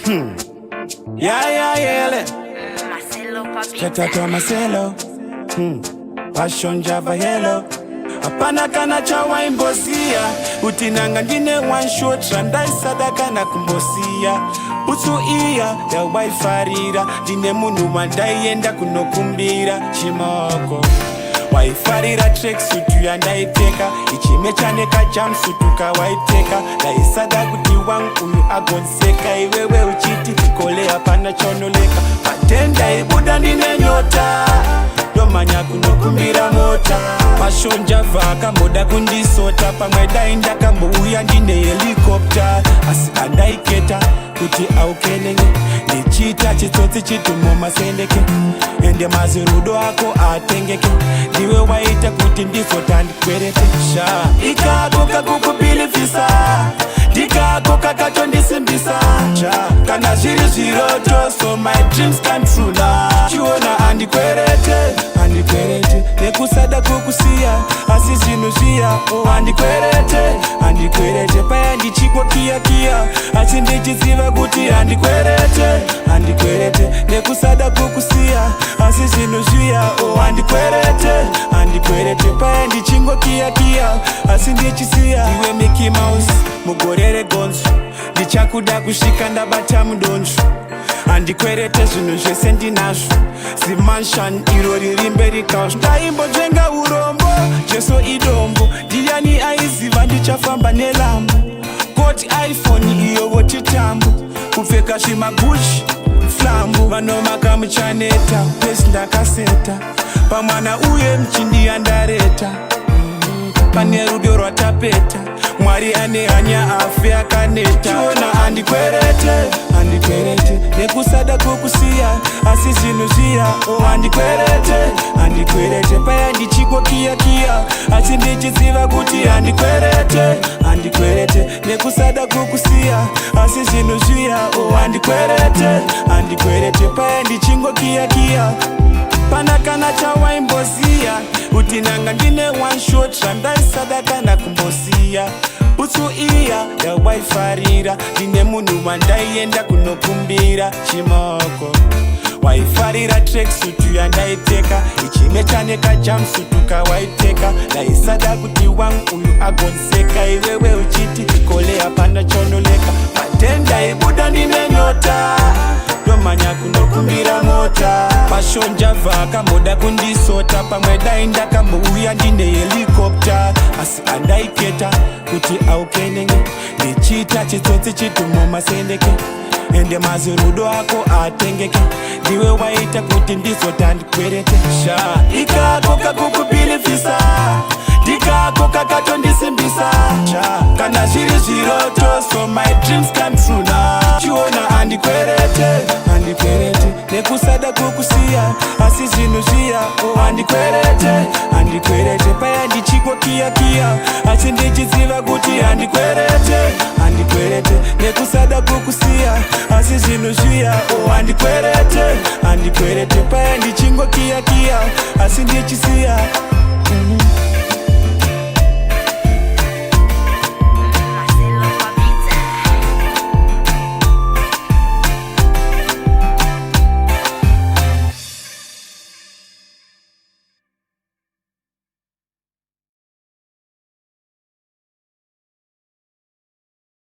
Yeah, Marcelo Papi. Chatata Marcelo. Passion Java yellow. Hapana kana chawaimbosiya kuti nanga ndine one shot randaisada kana kumbosiya. Butsu iya yawaifarira, ndine munhu wandaienda kunokumbira chimoko. Waifarira tracksuit yandaipfeka ichimecha nekajumpsuit kawaipfeka. Ndaisada kuti wangu uyu agonseka, iwewe uchiti kole hapana chonoleka. Patendaibuda ndine nyota, ndomanya kunokumbira mota. Passion Java akamboda kundisota, pamwe dai ndakambouya ndine helicopter, asi andaiketa kuti aukelenge. Ndichiita chitsotsi chitumo masendeke, ende mazirudo ako atengeke. Ndiwe waita kuti ndizota ndikwerete sha. Ikako kakukupilifisa, ndikako kakatondisimbisa sha. Kana zviri zviroto, so my dreams come true now. Chiona, handikwerete, handikwerete nekusada kukusiya, asi zvinhu zviya, oh, handikwerete, handikwerete. Paya ndichikokiyakiya, asi ndichiziva kuti handikwerete, handikwerete nekusada kukusiya, asi zvinhu zviya, oh, handikwerete, handikwerete. Paya ndichingokiyakiya, asi ndichisiya. Iwe Mickey Mouse mugore regonzo, ndichakuda kusvika ndabata mudonzvo. Handikwerete, zvinhu zvese ndinazvo, zimansion iro riri mberi kazvo. Ndaimbonzvenga urombo, Jesu idombo. Ndiani aiziva ndichafamba neLambo? Koti iPhone iyo votitambo, kupfeka zvimaGucci flambo. Vanomaka muchaneta pesi, ndakaseta pamwana uye muchindiyandareta. Pane rudo rwatapeta, Mwari ane hanya afe akaneta. Chiona, handikwerete, handikwerete nekusada kukusiya, asi zvinhu zviya, oh, handikwerete, handikwerete. Paya ndichikokiyakiya, asi ndichiziva kuti handikwerete, handikwerete nekusada kukusiya, asi zvinhu zviya, oh, handikwerete, handikwerete. Paya ndichingokiyakiya, pana kana chawaimboziya kuti nanga ndine one shot randaisada kana kumbosiya. Butsu iya yawaifarira, ndine munhu wandaienda kunokumbira chimoko. Waifarira tracksuit yandaipfeka ichimecha nekajumpsuit kawaipfeka. Ndaisada kuti wangu uyu agonseka, iwewe uchiti kole hapana chonoleka. Patendaibuda ndine nyota, ndomanya kunokumbira mota. Passion Java akamboda kundisota, pamwe dai ndakambouya ndine helicopter, asi andaiketa kuti aukenenge. Ndichiita chitsotsi chitumo masendeke, ende mazirudo ako atengeke. Ndiwe waita kuti ndizota ndikwerete sha. Ikako kakukupilifisa, ndikako kakatondisimbisa sha. Kana zviri zviroto, so my dreams come true now. Chiona, handikwerete, handikwerete nekusada kukusiya, asi zvinhu zviya, oh, handikwerete, handikwerete. Paya ndichikokiyakiya, asi ndichiziva kuti handikwerete, handikwerete.